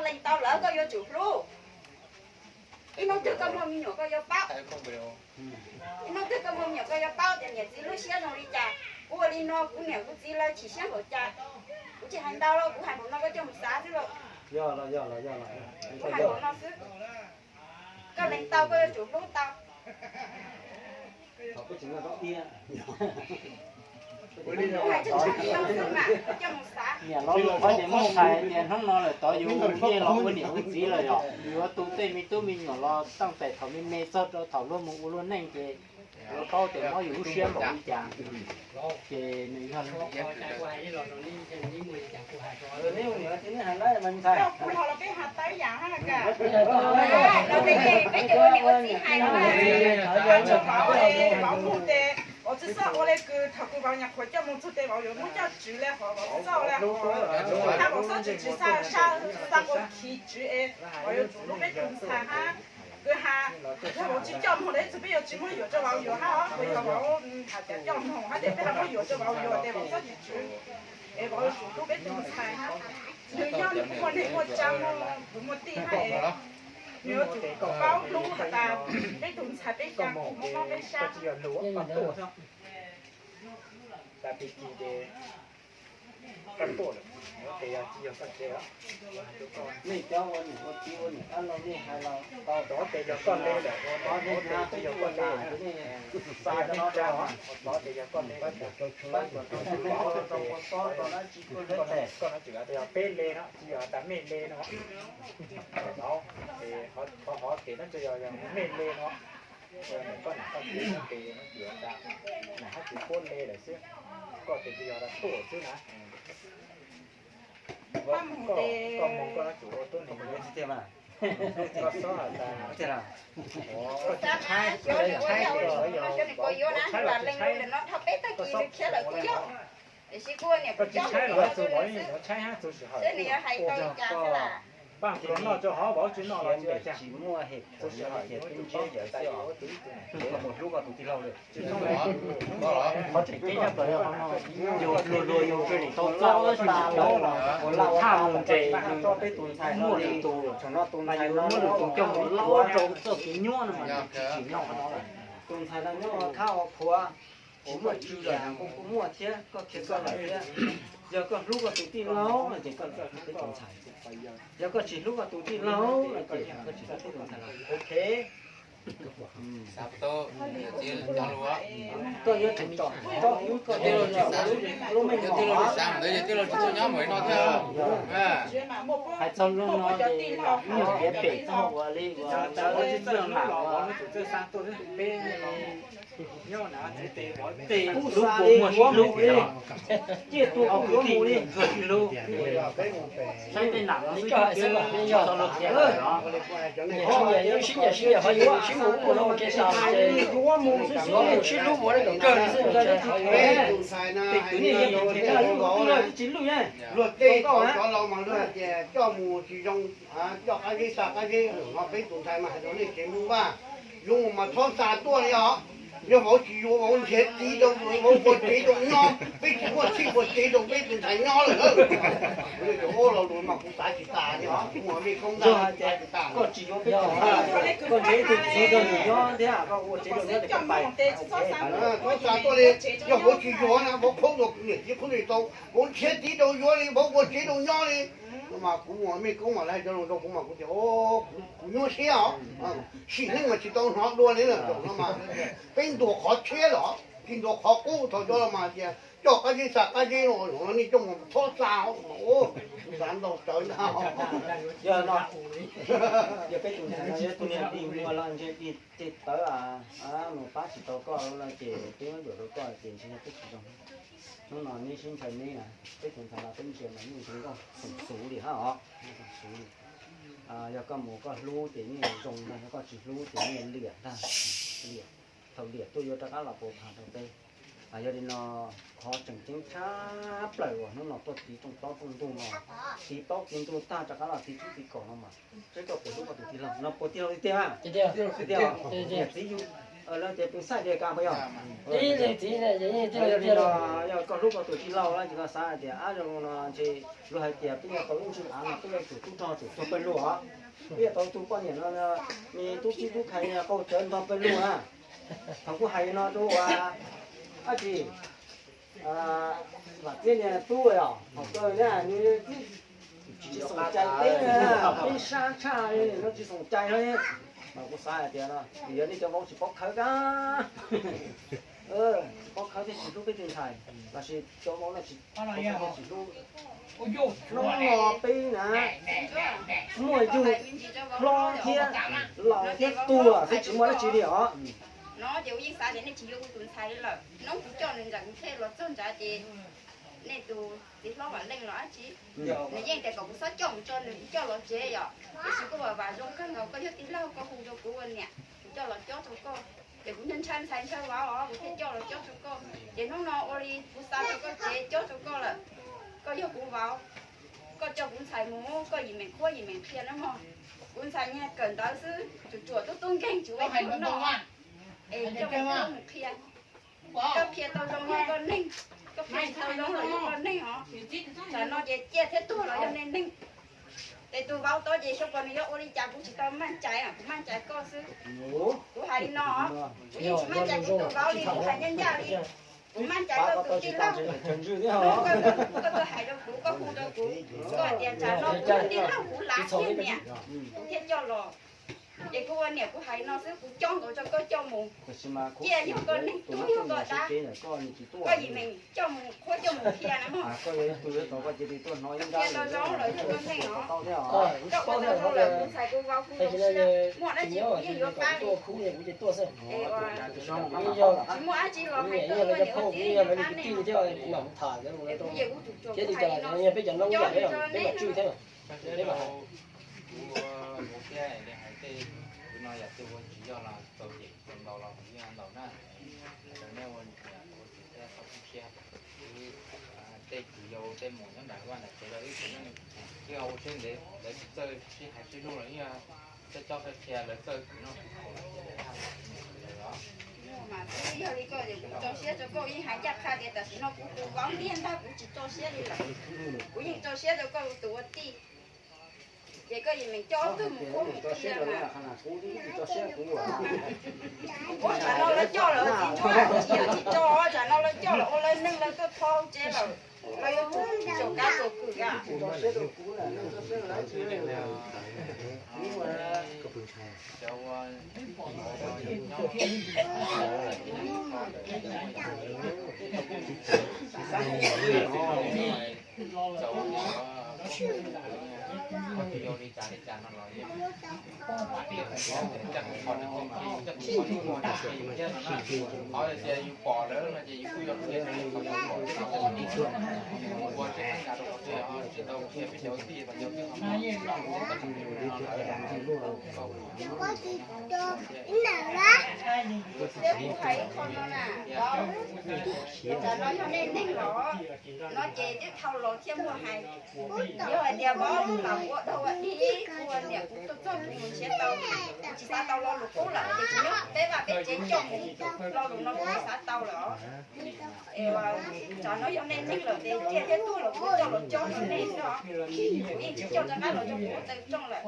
Leej tau lawm koj yuav tsum hlub. Ib hnub twg koj muaj me nyuam koj yuav paub. Ib hnub twg koj muaj me nyuam koj yuav paub tias niam txiv lub siab zoo li cas. Kuv ua li no kuv niam kuv txiv lawv chim siab npaum cas. Kuv tsis hais ntau los kuv hais npaum no koj coj mus xav xwb los. Kuv hais npaum no xwb. Koj leej tau koj yuav tsum hlub tau. Niam los lus qhov ces muab hais tias hnub no lawm tod yus ua niam los ua niam ua txiv lawm yom, yuav tu tej me tub me nyuam los tau tais thaum me me txog rau thaum luag mus ua luag neej ces yuav paub tias muab yus lub siab npaum li cas. Ces nws yog li ntawd. Kuv los peb has tau ib yam na. Peb cov ua niam ua txiv hais no, vauv mus tes vauv tsis txhob ua li kws thaum kws vauv nyuam qhuav coj mus txug tes vauv yuav muab coj tswv li hov, vauv tsis txhob ua li hov, vauv txhob tswv tswv xa, xa ua khi tswv es vauv yuav tsum hlub peb tus ntxhais hab. Kws has, yog vauv tsis coj moog lawm ib txug peb yuav tsis muab yuam rau vauv yuav hab os, yog vauv has tias coj moog hab tes peb ho muab yuam rau vauv yuav tes vauv txhob tswv tswv es vauv yuav tsum hlub peb tus ntxhais hab. Nws yog nws kuj muaj neeg muaj tsav muaj kwv muaj tij hab es nws yuav tsum paub hlub has tas peb tus ntxhais peb xya moog mob peb sab. Nej cov ua niam ua txiv ua niam dab laug nej hais los tau, tes yog koj le lawm, ua tod nej hais peb yuav koj le, nej xa rau no rau, ua tod tes yog koj le, pab cuam rau tus vauv rau ua xob rau dab tsi kuj le tes. Koj no tseem yog peb le no, tsis yog tas mej le no. Vauv, es qhov hov tes no tseem yog mej le no. Koj nam koj txiv no tes no tseem yog tas nam hab txiv puab le lawm xwb, koj tes tseem yog tas tuaj xwb na. Koj moog koj no tseem ua tuab neeg, koj xob has tas, koj tsis tshaib, koj tsis tshaib, koj tsis tshaib, koj tsis tshaib, koj tsis tshaib los txug vauv, vauv tshaib hab txug sim hawm. Paj nplua noj rau hov vauv tsis noj los tsis ua cas, txug sim hawm yuav tub paub tas yuav ua tug ib tug nam txiv koj mus hlub koj tus tij laug lawm. Qhov tseem ceeb nyob plaws yog qhov no, yus luag luag yus tsw nim tau txob tas lawm, ua laj ua thaj mus nres, tso peb tus ntxhais no, tus ntxhais no muab lwm tus coj mus laub rau txoj kev nyuaj no mas tsis tsim nyog qhov no lawm. Tus ntxhais no nyob ua khab ua khuav, tsis muaj tsw los kuj muaj thiab, koj khiav koj lawm thiab. Yog koj hlub koj tus tij laug no ces koj hlub peb tus ntxhais, yog koj tsis hlub koj tus tij laug no ces koj tsis hlub peb tus ntxhais lawm. Ok. Koj yuav tsum tso, tso hlub koj tus tij laug lub meej mom. Hais txog lub no ces nyuag piav pem txog ua li ua tawv lub mam ua. Kuv xav li yuav mus li, ciaj tuag kuv yuav mus li. Saib tej nam no xwb, txog luag tias sib nyiam sib nyiam ho yuav sib mus ua no ces sib hais li yuav mus xwb, yuav mus sib hlub ua li kom kawg li xwb. Tej kwv tij yog tus tsis lwj, luag tej thaum cov laus mas luag hais tias coj mus tsis zoo, coj qab zeb xa qab zeb no, peb tus ntxhais mas hais rau nej tsev Hmoob Vaj, yuav mus mas txhob xa tuaj li os. Yog vauv tsis yuav, vauv nrhiav txiv rau, vauv ua tsev rau nyob, peb tsis muaj txhij ua tsev rau peb tus ntxhais nyob lawm. Kuv los lus mas kuv xav tsis tas li os, kuv mus mej koob ntag, xav tsis tas. Koj tsis yuav peb tus, koj nrhiav ib tug txiv rau nws nyob thiab koj ua tsev rau nws pais. Txhob xa tuaj li, yog vauv tsis yuav na vauv qhuab dua niam txiv qhuab dua tau, vauv nrhiav txiv rau yuav li, vauv ua tsev rau nyob li. Mas kuv mus mej koob mas lawv hais cov lus rau kuv mas kuv tias kuv nyuaj siab os. Sim neej mas tsis tau hnov dua li lawm, zaum no mas peb ntuas qhov tshiab los tsis ntuas qhov qub. Thaum cov laus mas tias coj qab zeb xa qab zeb, zaum no nej coj mus txhob xa mas kuv xav ntau tsawv ntag. Yog no, yog peb tus ntxhais no yog tus niag dig muag los ntshe dig tej tawv, mus pab tsis tau koj no ces peb muab yuam rau koj ces ntshe yog peb tsis zoo. Hnub no neb sib ntshaw neb na, peb tus ntxhais no peb ntsia mas yeej zoo nkauj xum xuv li hab os, zoo xuv li. Yog koj mus koj hlub ces yeej zoo ntag, yog koj tsis hlub ces yeej liam ntag, liam. Thaum liam tuaj yuav rov qab los puas pham rau peb. Yog li no, qhov tseem ceeb tshaj plaws uas hnub no tuaj tiv rooj plaub rooj ntug no, tiv plaub tiv ntug tag rov qab los tiv tsib tiv kaum no mas, seb koj puas hlub koj tus tij laug no, puas tij laug li tiag? Tij laug, niam txiv yus Lawv tias pw xaij tias kas puas yog? Ib leeg txiv ne, yog li no, yog koj hlub koj tus tij laug na ces koj xav hais tias ab zoo no ntshe luag hais tias peb yuav tau ib ntsis av no peb yuav tsum tub rog tsum tuag pawg lug os. Peb yuav tau tug poj niam no, me tub txib tub khais qaug cawv ntog pawg lug na. Thaum kuv hais no rau ua dab tsi, Vam Txiab niag tub os, hom kawg na, nws tsis xoom cai peb, peb sab tshaj no tsis xoom cai no. Mas kuv xav hais tias no yog nej cov vauv tsis paub khawv kab, tsis paub khawv thiab tsis hlub peb tus ntxhais, lossis cov vauv no tsis paub khawv thiab tsis hlub. Hnub no peb na muaj yug hlob thiab laus thiab tuag xwb tsis muaj dab tsi li os. No ces kuv yeej xav tias nej tsis yuav kuv tus ntxhais li lawm. Hnub kuv coj nws nram kuv thiaj los txog nrad ces nej tus txiv hlob Vam Leej los dab tsi, nws yeej tias kom kuv txhob coj mus tso nws, kuv coj los tsev yom. Tiam sis kuj vam vam zoo kawg nkaus koj yog tij laug koj hu rau kuv ua niam, kuv coj los cob rau koj. Ces kuv ntshai ntshai ntxhais ntshai vauv os, kuv thiaj coj los cob rau koj. Ces hnub no ua li kuv xa rau koj tsev cob rau koj lawm. Koj yog kuv vauv, koj coj kuv ntxhais mus, koj yim meem qhuab yim meem qhia na mog. Kuv ntxhais nyuag kawm ntawv xwb, tsuas tsuam tub tub nkeeg tsis ua ib tug noj. Es coj mus qhuab mus qhia. Koj qhia tau zoo yog koj neeg, koj qhia tsis tau zoo los yog koj neeg os. Tsam no ces ciaj thiab tuag los yog nej neeg. Ces tus vauv tod ces xyov nws yuav ua li cas, kuv tsis tau maj cai, kuv maj cai koj xwb. Kuv hais li no, kuv yeej tsis maj cai kuv tus vauv li, kuv hais ncaj ncaj li. Kuv maj cai koj tus tij laug. Hnub koj tuaj hais rau kuv, koj hu rau kuv, koj hais tias tsam no kuv tij laug kuv lav thiab niam, kuv thiaj coj los. Ces kuv ua niam kuv hais no xwb, kuv cob nkaus rau koj coj mus. Ciaj yog koj neeg, tub yog koj dab, koj yim meem coj mus qhuab coj mus qhia na mog. Qhia tau zoo lawm yog koj neeg os. Koj ua tau zoo lawm, kuv ntxhais kuv vauv kuv zoo siab, muaj dab tsi kuv yeej yuav pab li. Tsis muaj dab tsi los hais rau koj niam ua txiv yeej yuav pab nej. Kuv yawm kuv tus tsuas kuv hais li no, cob li rau nej. Kuv ua thiab li hais tej, kuv no yam twg ua tsis yog los txaus cem txaus ntaus los kuv yeej ntaus na. Rau nej ua niam ua txiv thiab txhob kub siab. Wb tej kwv yau tej muam nyob nram vaj nram tsev los wb tsev neeg, wb ua siab ntev lawv tsis txawj sib hais sib hlub los wb txawj cob txawj qhia lawv txawj kwv noj kwv haus los ces lawv haj yam tsis mus lawv os. Mas twb yog li koj, kuv tso siab rau koj, yeej hais ncaj qha tias tam sim no kuv tus vauv ntiag ntag, kuv tsis tso siab li lawm. Kuv yeej tso siab rau koj tus ua tij. Ces koj yim meem coj ob tug mus qhuab mus qhia mas. Ua tsam no lawv coj lawm tsis tso, tsis tso, tsam no lawv coj lawm ua lawv neeg lawv tuaj tho tsev lawm, lawv yuav tsum tsuam kab tsuam kwm a. Qhov tias yus pom lawm no ces yus kuj yuav qhia, ua tsev neeg rau qhov twg tsis tau qhia peb cov kwv tij los cov kwv tij ho Thiab kuv hais ib qho no na, tsam no yog nej neeg los no ces twb dhau los thiaj muaj hais. Yog hais tias vauv lam ua dog ua dig, kuv ua niam kuv tuaj txog kuv mus nrhiav tau, kuv tsis xav tau lo lus qub lawm ces kuv nyob peb vaj peb tsev coj mus, lo lus no kuv xav tau lawm os. Es tsam no yog nej neeg lawm ces ciaj thiab tuag los kuv coj los cob rau nej xwb os. Kuv yeej tsis coj rov qab los rau kuv ua tawv rooj lawm.